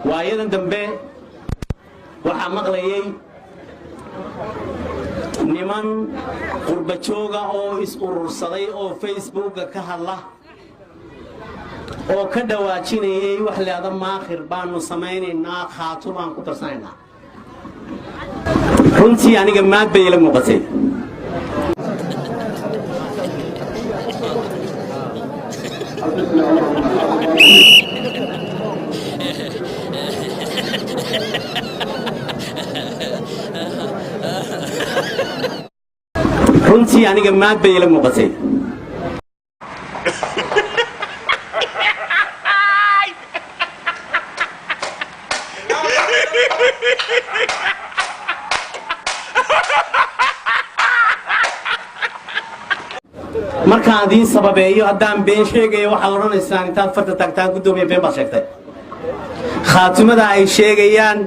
Waayadan dambe waxaa maqlayay niman qurba jooga oo is urursaday oo Facebooka ka hadla oo ka dhawaajinayay wax leeda Maakhir baanu samaynaynaa, Khaatumaan ku darsanaynaa. Runtii aniga maad bay ila muuqatay. Runtii aniga maad bay ila muuqatay. Markaan idiin sababeeyo, haddaan been sheegayo, waxaad odhanaysaan intaad farta taagtaan, "Guddoomiya, been baad sheegtay." Khaatimada ay sheegayaan,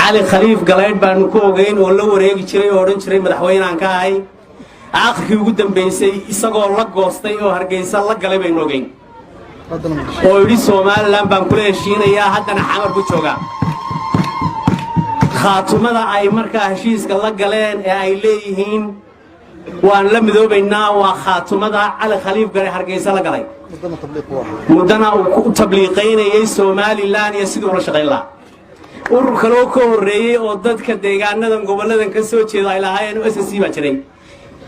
Cali Khaliif Galaydh baanu ku ogeyn oo la wareegi jiray oo odhan jiray madaxweynaan ka ahay. Aakhirkii ugu dambaysay isagoo la goostay oo Hargeysa la galay baynu ogeyn, oo yidhi Somaliland baan kula heshiinayaa, haddana Xamar ku joogaa. Khaatumada ay markaa heshiiska la galeen ee ay leeyihiin waan la midoobaynaa waa khaatumada Cali Khaliif Galay Hargeysa la galay, muddana uu ku tabliiqaynayey Somaliland iyo sidii ula shaqayn lahaa. Urur kaloo ka horreeyey oo dadka deegaanadan gobolladan ka soo jeeda ay lahaayeen SSC baa jiray.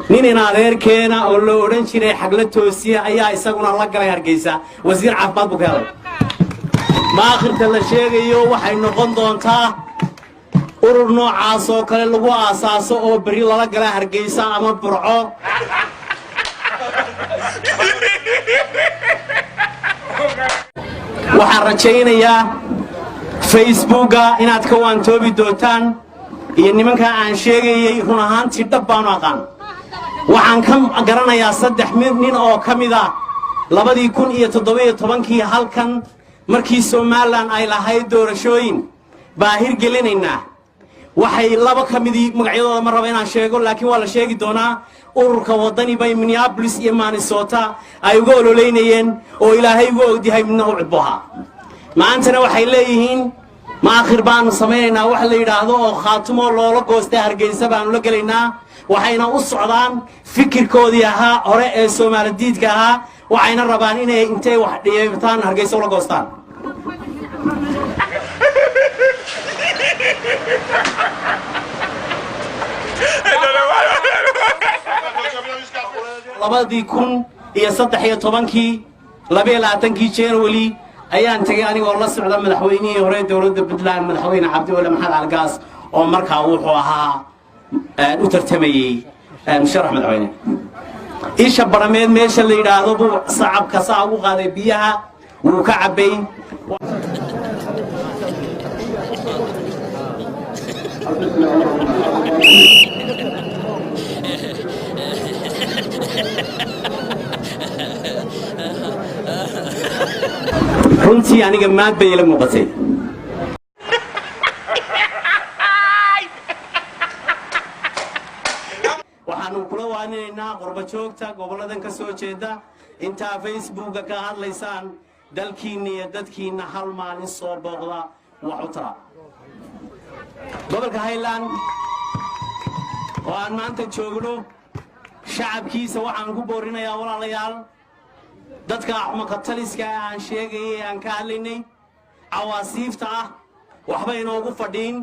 Nin in adeerkeena oo la odhan jiray Xagla Toosiye ayaa isaguna la galay Hargeysa, wasiir caafimaad buu ka helay. Maakhirta la sheegayo waxay noqon doontaa urur noocaas oo kale lagu aasaaso oo berri lala gala Hargeysa ama Burco. Waxaan rajaynayaa Facebooka inaad ka waantoobi doontaan iyo nimankaa aan sheegayey. Run ahaantii dhab baanu aqaan. Waxaan ka garanayaa saddex nin oo ka mid a 2017-kii halkan markii Somaliland ay lahayd doorashooyin baa hirgelinaynaa. Waxay laba ka midii, magacyadooda ma raba inaan sheego, laakiin waa la sheegi doonaa, ururka Waddani bay Minneapolis iyo Minnesota ay uga ololeynayeen oo Ilaahay uga ogyahay midna u cudbo ahaa. Maantana waxay leeyihiin Maakhir baanu samaynaynaa wax la yidhaahdo oo Khaatumo loola goostay Hargeysa baanu la gelaynaa. Waxayna u socdaan fikirkoodii ahaa hore ee Soomaaladiidka ahaa. Waxayna rabaan inay intay wax dhiyeebtaan Hargeysa ula goostaan. 2013-kii, 22-kii January ayaan tegay anigoo la socda madaxweynihii hore dowladda Puntland, Madaxweyne Cabdiweli Maxamed Algaas, oo markaa wuxuu ahaa u tartamayey musharax madaxweyne. Isha Barameed meesha la yidhaahdo buu sacabka saa ugu qaaday, biyaha wuu ka cabbay. Runtii aniga maad bay ila muuqatay. Waxaanu kula waaninaynaa qurbajoogta gobolladan ka soo jeeda, intaa Facebooka ka hadlaysaan, dalkiinna iyo dadkiinna hal maalin soo booqda, wax u tara. Gobolka Highland oo aan maanta joogno shacabkiisa waxaan ku boorinayaa, walaalayaal, dadka axmakataliska aan sheegayay, aan ka hadlaynay, cawaasiifta ah, waxba inoogu fadhiin,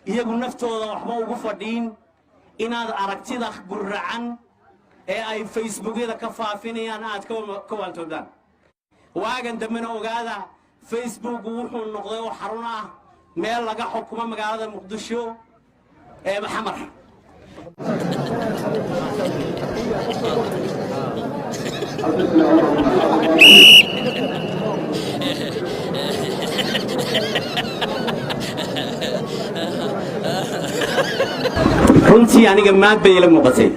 iyagu naftooda waxba ugu fadhiin, inaad aragtida gurracan ee ay Facebookyada ka faafinayaan aad ka waantoobdaan. Waagan dambena ogaada, Facebooku wuxuu noqday oo xarun ah meel laga xukumo magaalada Muqdisho ee Xamar. Runtii aniga maad bay ila muuqatay.